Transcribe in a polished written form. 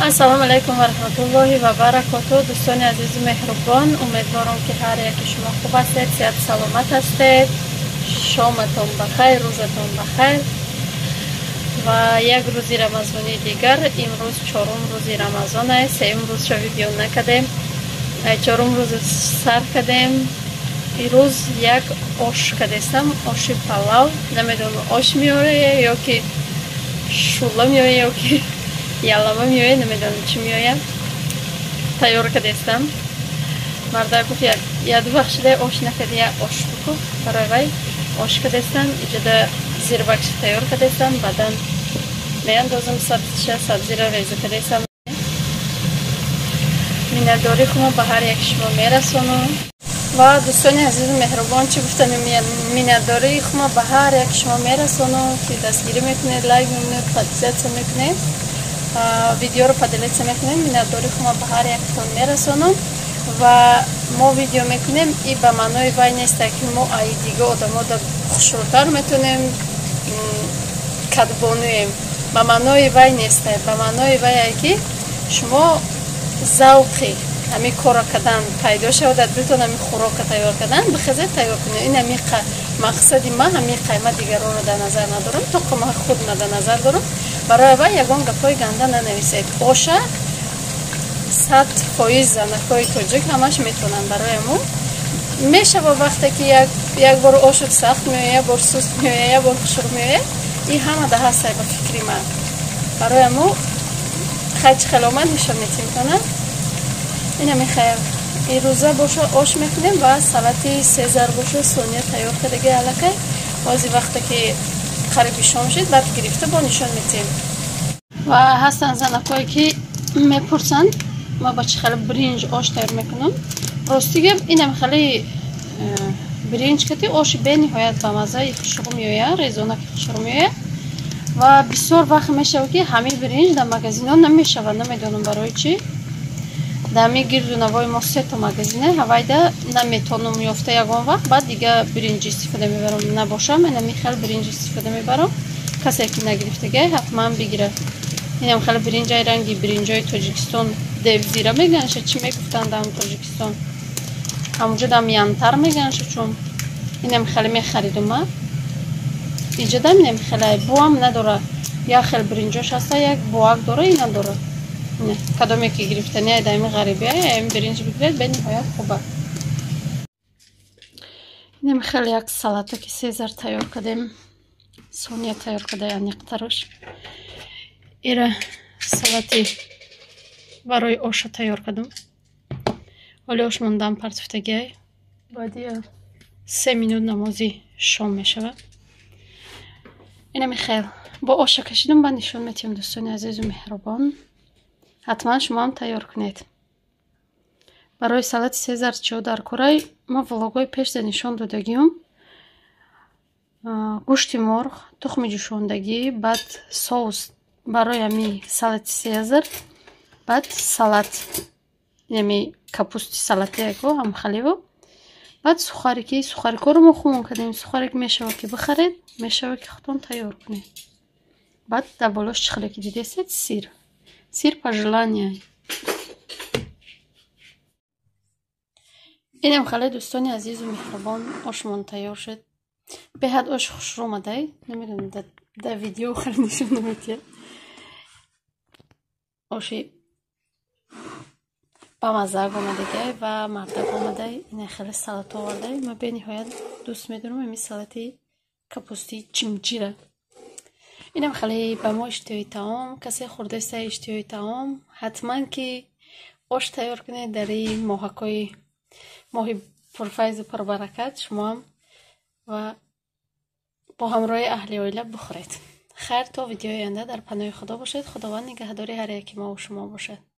Ассалому алайкум ва раҳматуллоҳи ва баракоту. Дӯстони азизу меҳрубон, умедворам, ки ҳар яки шумо хуб ҳастед, сиҳату саломат ҳастед. Шоматон ба хайр, рӯзатон ба хайр. Ва як рӯзи рамазонии дигар. Имрӯз чорум рӯзи рамазон аст. Сеюм рӯзшо видео накардем, чорум рӯз сар кардем. Ирӯз як ош кардестам, оши палав. Намедонам, ош меояд ё ки шӯла меояд ё ки ялама меояд, намедонам, чӣ меояд. Тайёр кардестам. Мардак гуфт, яду вақт шуда ош накарди, як ош бикун. Барои вай ош кардестам. Иҷода зирбакша тайёр кардестам, баъдан меандозам сабзиша. Сабзиро реза кардестам. Миннатдорӣ хумо ба ҳар яки шумо мерасонам. Ва дӯстони азизу меҳрубон, чӣ гуфтани, миннатдории хумо ба ҳар яки шумо мерасонам, ки дастгирӣ мекунед, лайк мекунед, подписаться мекунед, видеоро поделиться мекунем. Миннатдории хумо ба ҳар яктон мерасонам. Ва мо видео мекунем, и ба маънои вай неста, ки мо аи дига одамода хушрӯтар метонем, кадбонуем. Ба маънои вай неста, ба маънои вае, ки шумо завқи ҳамин корро кардан пайдо шавад дар дилтон, ҳамин хӯрока тайёр кардан, бихезед, тайёр кунед. Ин ҳамин мақсади ман, ҳамин қайма. Дигаронро дар назар надорам, то ма худма дар назар дорам. Барои вай ягон гапҳои ганда нанависед. Оша 100% занакҳои тоҷик ҳамаш метавонанд. Барои мо мешава, вақте ки як бор ошуд сахт меояд, як бор суст меояд, як бор хушрӯ меояд. Ин ҳама да ҳастай, ба фикри ман. Барои мо хай, чӣ хел омад, нишон метимтона. Инами хайр, ирӯза боша ош мекунем ва салати сезар боша Сония тайёр кардаги аллакай. Ҳози вақте ки қариби шом шид, баъд гирифта бо нишон метиҳем. Ва ҳастанд занакҳое, ки мепурсанд, ма ба чӣ хеле бринҷ ош тайёр мекунам. Рости гап, инам хеле бринҷ кати оши бениҳоят ба маззаи хушрӯ меояд, резонаки хушрӯ меояд. Ва бисёр вақт мешавад, ки ҳамин биринҷ дар магазинҳо намешавад, намедонам барои чӣ. Дар ҳамин гирду навои мо сето магазине, ҳавайда наметонам ёфта ягон вақт. Баъд дига биринҷ истифода мебарам. Набошам, инами хел биринҷ истифода мебарам. Касе ки нагирифтагай, ҳатман бигирад. Инам хеле биринҷаи ранги биринҷои Тоҷикистон, девзира меганша, чӣ мегуфтанд дар Тоҷикистон, ҳамунҷо дам янтар меганша. Чун инам хеле мехаридум ма, иҷодам инам хеле буам надора. Як хел биринҷош ҳаста, як буак дора, и надора. Кадоме ки гирифтани дами ғарибия, ин биринҷ бигиред, бениҳоят хуба. Инам хеле як салатаки сезар тайёр кардем. Сония тайёр карда, аниқтарош. Ира салати барои оша тайёр кардам. Ҳоли ош мондам партифтагиай. Баъди 3 минут намози шом мешавад. Инами хел бо оша кашидам, ба нишон метиҳам. Дӯстони азизу меҳрубон, ҳатман шумоам тайёр кунед. Барои салати сезар чиҳо дар корай, ма влогҳои пешда нишон додагиюм: гӯшти мурғ, тухми ҷӯшондагӣ, баъд соус барои ҳами салати сезар, баъд салат, ями капусти салатияко ҳамхаливо, баъд сухарики. Сухарикҳоро мо хумон кардем. Сухарик мешавад, ки бихаред, мешавад, ки худтон тайёр кунед. Баъд дар болош, чӣ хеле ки дидесед, сир. Сир по желанию. Инам хеле, дӯстони азизу меҳрубон, ошмон тайёр шуд. Беҳад ош хушрӯ омадай. Намедонам, дар видео хеле нишон наметиҳад. Оши бамаззаак омадагиай ва мардак омадай, ина хеле салат овардай. Ма бениҳоят дӯст медорам ҳамин салати капусти чимчира. Инам хеле ба мо иштиҳои таом. Касе хӯрдаиста, иштиҳои таом, ҳатман ки ош тайёр кунед. Дар ин моҳакҳои моҳи пурфайзу пурбаракат шумоам ва бо ҳамроҳи аҳли оила бихӯред. Хайр, то видеои оянда дар паноҳи Худо бошед. Худованд нигаҳдори ҳар яки мову шумо бошад.